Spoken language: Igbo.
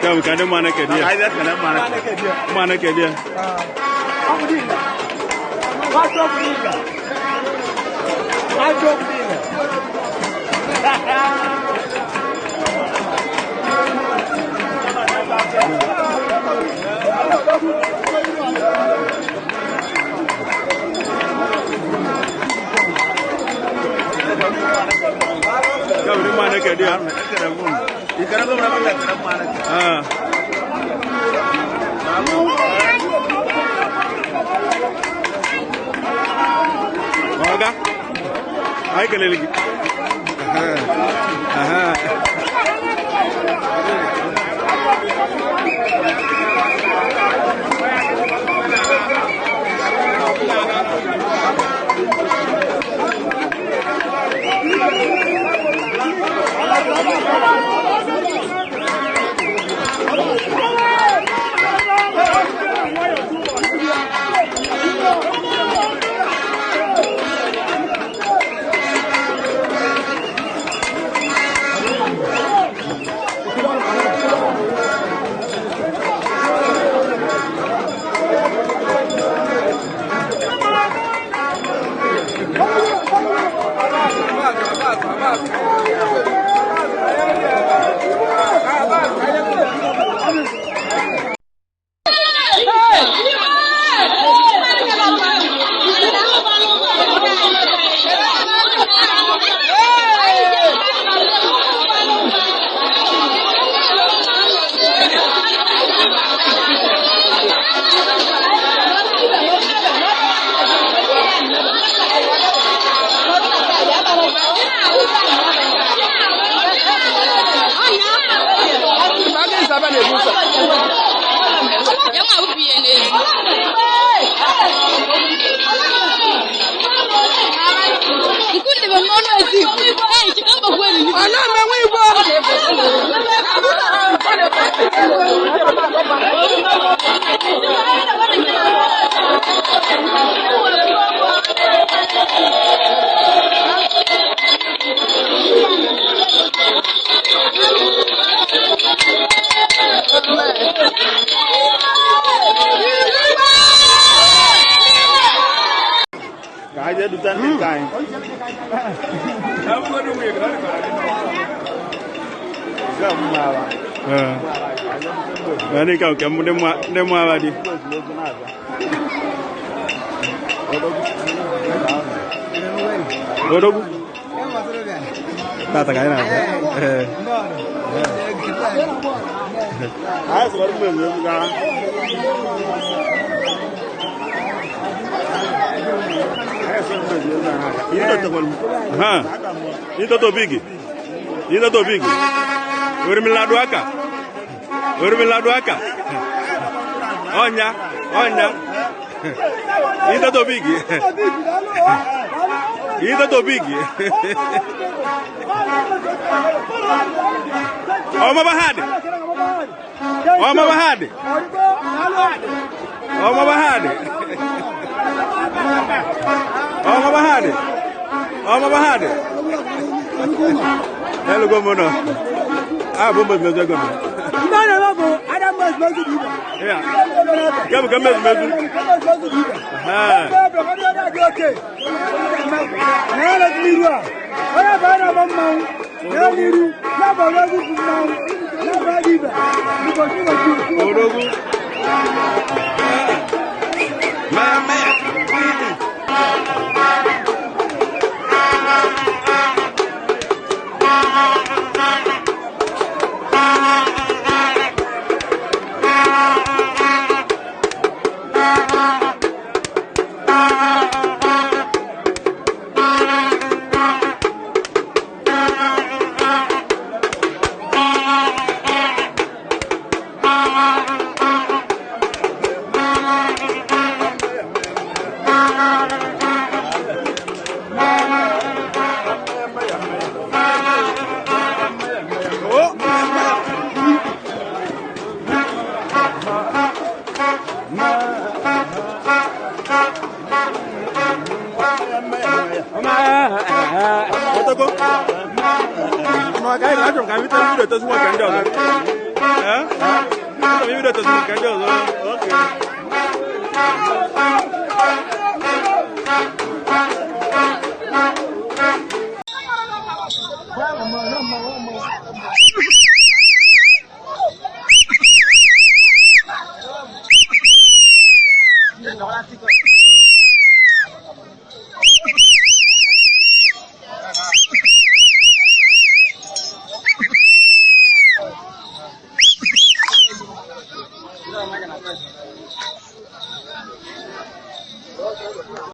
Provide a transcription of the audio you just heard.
Ka bụ ka ndị mma na-ekedi ya. Mma na-ekedi ya. Ka bụ ndị mma na-ekedi ya. Ah. Ọga, anyị kelele gị. Aha. Ndị ka nke ndị mma aba dị. Odogwu. Tata ka anyị na-abịa. Ee. Anyị sọrọ mgbe egwu ga. Ha. Ni toto bigi. Ni toto bigi. Orimiladu aka. Orimiladu aka. Onya, onya. Ni toto bigi. Ni toto bigi. Ọmọ Bahadi. Ọmọ Bahadi. Ọmọ Bahadi. Ọmọ Bahadi. Ọmọ Bahadi. Hello, go no. Ah, bomba mezu ego no. Ndana bo adam mezu bi. Yeah. Gabu ka mezu mezu. Ah. Na la niru a. Ora ba na ba mmanwu. Na niru, na ba wagu mmanwu. Na ba diba. Ni ko ni ko. Odogwu. Mama. Otoko. No, guys, I don't have it. Ee? Achọrọ m ibido tozi nke ndị ọzọ. Okay.